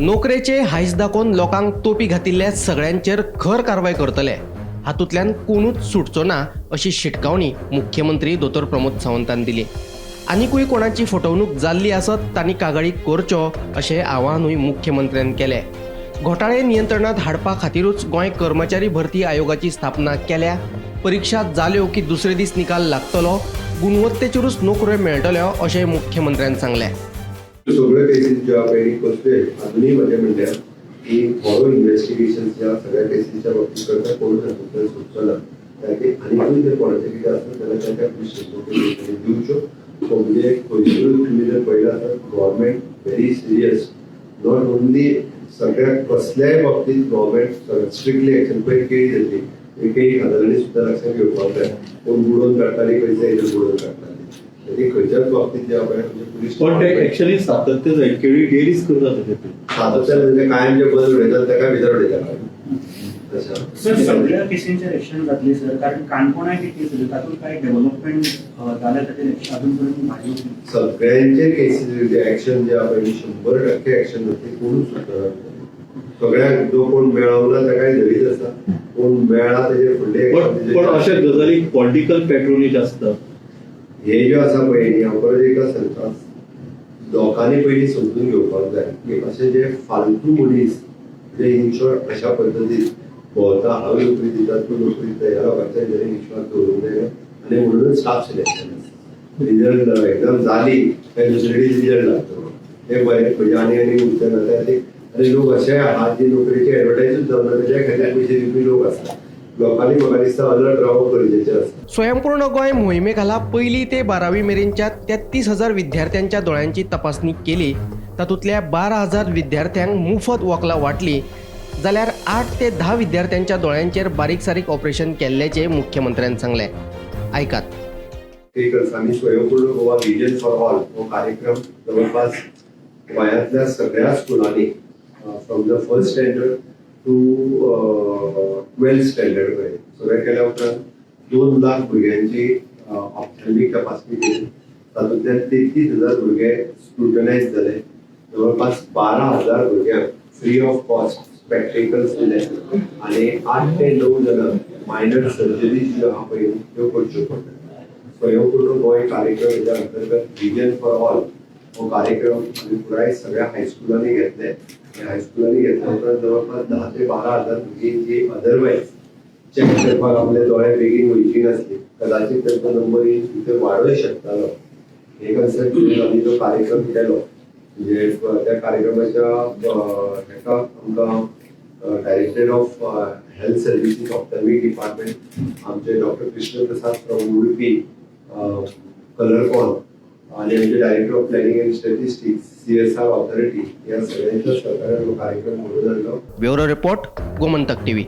नोकरेचे हांयस दाखोवन लोकांक तोपी घातिल्ल्या सगळ्यांचेर खर कारवाय करतले, हातूंतल्यान कोणूच सुटचो ना अशी शिटकावणी मुख्यमंत्री दोतोर प्रमोद सावंतान दिली. आनिकूय कोणाची फटवणूक जाल्ली आसत तांणी कागाळी करच्यो अशें आवाहनूय मुख्यमंत्र्यान केलें. घोटाळे नियंत्रणात हाडपा खातीरूच गोंय कर्मचारी भरती आयोगाची स्थापना केल्या. परिक्षा जाल्यो की दुसरे दीस निकाल लागतलो, गुणवत्तेचेरूच नोकऱ्यो मेळटल्यो अशें मुख्यमंत्र्यान सांगलें. सगळ्यो केसीस ज्यो आहा पळय, कसल्यो अजुनूय म्हजें म्हणल्यार की थोरो इन्वेस्टिगेशन ह्या सगळ्या केसीच्या बाबतीत करता, कोणूच हातूंतल्यान सुटचो ना. त्या खातीर आनिकूय जर कोणाचें कितें आसत जाल्यार त्या त्या पुलीस स्टेशनाचेर दिवच्यो. सो म्हणजे खंयसरूच तुमी जर पळयलें आसत, government very serious. Not only सगळ्या, कसल्याय बाबतीत गव्हर्मेंट स्ट्रिक्टली एक्शन. पयर केळी जातली, केळी खाताली सुद्दां लक्षात घेवपाक जाय. कोण बुडोवन काडटाली पयशे, इथं बुडोवन काडटाली. ती खंयच्याच बाबतीत जे पळय म्हणजे पुलीस पण ते ऍक्च्युअली सातत्य जाय. केळी डेलीच करतात तशें ते. सातत्यान म्हणजे कायम जे बंद उडयतात, ताका भितर उडयतात तशें. सर, सगळ्या केसींचेर एक्शन जातली सर? कारण काणकोणाय जी केस जाली, तातूंत काय डेव्हलपमेंट जाल्या? ताचेर एक्शन अजून पर्यंत भायर येवंक ना. सगळ्यांचे केसीस एक्शन जे आहा पळय, 100% एक्शन जातली. कोणूच सुटना. सगळ्यांक जो कोण मेळवना ताकाय धरीत आसा, कोण मेळ्ळा तेजेर फुडले पण पण अशा गजाली पॉलिटिकल पॅट्रोनेज आसता. हे ज्यो आसा पळय न्ही, हांव परत एकदां सांगता, लोकांनी पयलीं समजून घेवपाक जाय की अशे जे फालतू मनीस जे इन शॉर्ट अशा पद्दतीन भोंवता, हांव नोकरी दिता, तूं नोकरी दिता, ह्या लोकांच्या हेजेर विश्वास दवरूंक जायना. आनी म्हणूनच स्टाफ सिलेक्शन रिजल्ट एक्झाम जाली काय दुसरे दीस रिजल्ट लागतो. हे बरें म्हणजे आनी आनी उरचे ना. त्या खातीर आनी लोक अशे आहात जी नोकरेची एडवर्टायजूच जावना, तेज्या खातीर पयशे दिवपी लोक आसात. लोकांनी म्हाका दिसता अलर्ट रावप गरजेचें आसा. स्वयंपूर्ण गोंय मोहिमे खाला पयली ते 12वी मेरेनच्या 33,000 विद्यार्थ्यांच्या दोळ्यांची तपासणी केली. तातूंतल्या 12,000 विद्यार्थ्यांक मुफत वखदां वांटली, जाल्यार 8 ते 10 विद्यार्थ्यांच्या दोळ्यांचेर बारीक सारीक ऑपरेशन केल्ल्याचें मुख्यमंत्र्यान सांगलें. आयकात. एक आमी स्वयंपूर्ण गोवा विजन फॉर ऑल हो कार्यक्रम जवळपास गोंयांतल्या सगळ्या स्कुलांनी from the first standard to 12th standard मेरेन सगळें केल्या उपरांत 2 लाख भुरग्यांची ऑप्थॅल्मिक तपासणी केली. तातूंतल्यान 33,000 भुरगे स्क्रुटनायज जाले. जवळपास 12,000 भुरग्यांक फ्री ऑफ कॉस्ट स्पेक्टेकल्स दिले आनी 8 ते 9 जाणांक मायनर सर्जरीज ज्यो आहा पळय, त्यो करच्यो पडटा. स्वयंपूर्ण गोंय कार्यक्रम हेच्या अंतर्गत विजन फॉर ऑल हो कार्यक्रम आमी पुराय सगळ्या हायस्कुलांनी घेतले आनी हायस्कुलांनी घेतल्या उपरांत जवळपास 10 ते 12 हजार भुरगीं जी अदरवायज चॅक करपाक आपले दोळे बेगीन वयची नासली, कदाचित तांचो नंबर भितर वाडोय शकतालो. हे कन्सेप्ट घेवन आमी जो कार्यक्रम केलो, म्हणजे त्या कार्यक्रमाच्या हेका आमकां Directorate of Health Services, Ophthalmic Department, आमचे डॉक्टर कृष्ण प्रसाद फ्रॉम उडपी, कलरकॉन आणि आमचे Director of Planning and Statistics, CSR Authority, या सगळ्यांच्या सहकार्यान हो कार्यक्रम घडोवन हाडलो. Bureau report, Gomantak TV.